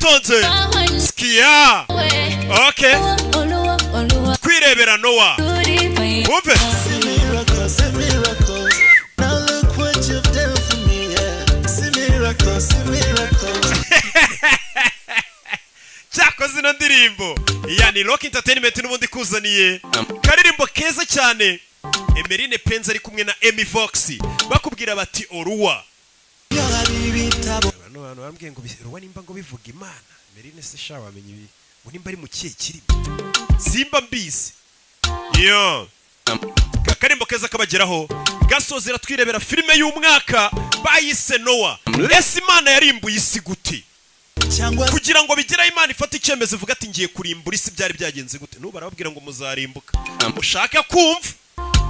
Witonze. Sikia, okay, twirebera Nowa, wumve. See miracles, see miracles. Now look what you've done for me, yeah. See miracles, see miracles. Cyakoze ino ndirimbo ya ni Rock Entertainment n'ubundi ikuzaniye karirimbo keza cyane. Emeline Penzi ari kumwe na Emy Fox, bakubwira bati "Oruwa". Bano bantu bambwiye ngo Oruwa nimba ngo bivuga Imana. Emeline se sha, wamenya ibi ngo nimba ari mu kihe kirimi? Simba mbizi. Yo, kakarimbo keza kabageraho gasozera twirebera filime y'umwaka bayise Nowa. Ese Imana yarimbuye isi gute? Cyangwa Kugira ngo bigereho Imana ifate icyemezo ivuga ati "Ngiye kurimbura isi", byari byagenze gute? N'ubu barababwira ngo muzarimbuka. Mushaka kumva,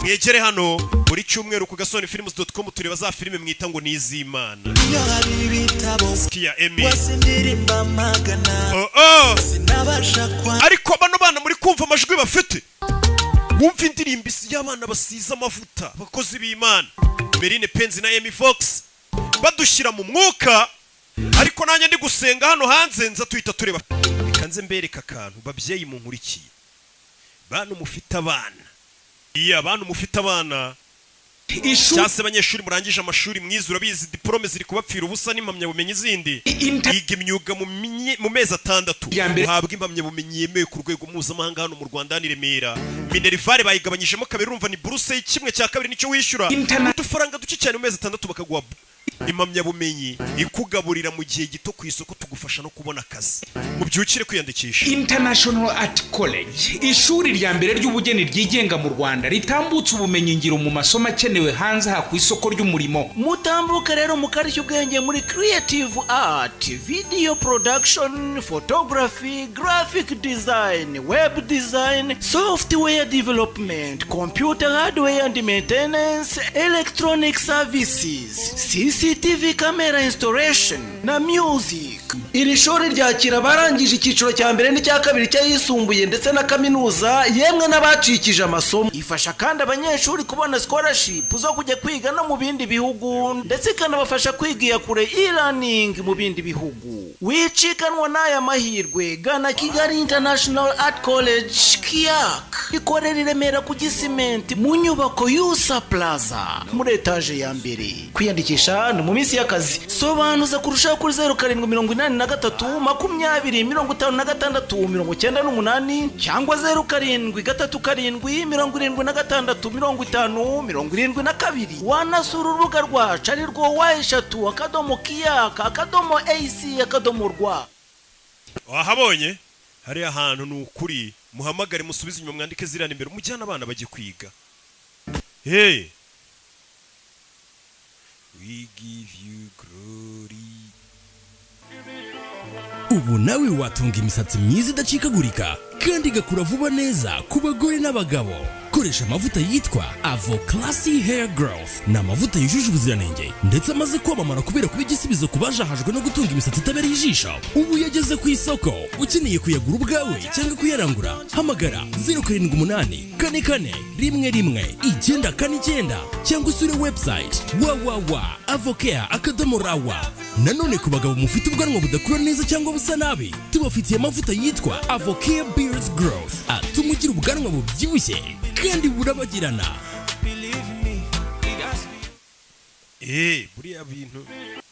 mwegere hano buri cyumweru ku gasonifilms.com, tureba za filime mwita ngo ni iz'Imana. Iyo hari ibitabo Sikia Emi. Wasindirimba magana. Oh. Sinabasha kwa Ariko bano bana muri kumva amajwi bafite, wumva indirimbo isi y'abana basize amavuta, abakozi b'Imana Berine Penzi na Emy Fox badushyira mu mwuka. Ariko nanjye ndi gusenga hano hanze, nza tuhita tureba. Reka nze mbereke akantu, babyeyi munkurikiye, bantu mufite abana, iyo abantu mufite abana cyangwa se abanyeshuri murangije amashuri mwiza, urabizi diporome ziri kubapfira ubusa n'impamyabumenyi zindi. Yiga imyuga mu mezi 6 uhabwa impamyabumenyi yemewe ku rwego mpuzamahanga. Hano mu Rwanda, hano i Remera, minerval bayigabanyijemo kabiri. Urumva ni buruse, kimwe cya kabiri nicyo wishyura, udufaranga duke cyane. Mu mezi 6 bakaguha impamyabumenyi ikugaburira mu gihe gito ku isoko, tugufasha no kubona akazi. Mubyukire kwiyandikisha. International Art College, ishuri rya mbere ry'ubugeni ryigenga mu Rwanda, ritambutse ubumenyingiro mu masomo akenewe hanze aha ku isoko ry'umurimo. Mutambuke rero mukarishya ubwenge muri creative art, video production, photography, graphic design, web design, software development, computer hardware and maintenance, electronic services, CCTV camera installation na music. Iri shuri ryakira abarangije icyiciro cya mbere n'icya kabiri cy'ayisumbuye ndetse na kaminuza, yemwe n'abacikije amasomo. Ifasha kandi abanyeshuri kubona scholarship zo kujya kwiga no mu bindi bihugu, ndetse ikanabafasha kwiga iya kure, e-learning, mu bindi bihugu. Wicikanwa n'aya mahirwe, gana Kigali International Art College, KIAC, ikorera i Remera ku Gisimenti mu nyubako Yusa Plaza muri etaje ya mbere. Kwiyandikisha ni mu minsi y'akazi. Sobanuza kurushaho kuri 0783205698 cyangwa 0737765072. Wanasura urubuga rwacu ari rwo w, .kiac.ac.rw. Wahabonye hariya hantu, ni ukuri muhamagare, musubize inyuma, mwandike ziriya nimero, mujyane abana bajye kwiga. Hey, we give you glory. Ubu nawe watunga imisatsi myiza idacikagurika kandi igakura vuba neza ku bagore n'abagabo. Koresha amavuta yitwa Avo Classy Hair Growth. Ni amavuta yujuje ubuziranenge ndetse amaze kwamamara kubera kuba igisubizo ku bajahajwe no gutunga imisatsi itabereye ijisho. Ubu yageze ku isoko. Ukeneye kuyagura ubwawe cyangwa kuyarangura, hamagara 0784411949 cyangwa usure website www.avocare.rw. Nanone ku bagabo mufite ubwanwa budakura neza cyangwa busa nabi, tubafitiye amavuta yitwa Avocare Beards Growth, atuma ugira ubwanwa bubyibushye kandi burabagirana. Eh, buriya bintu.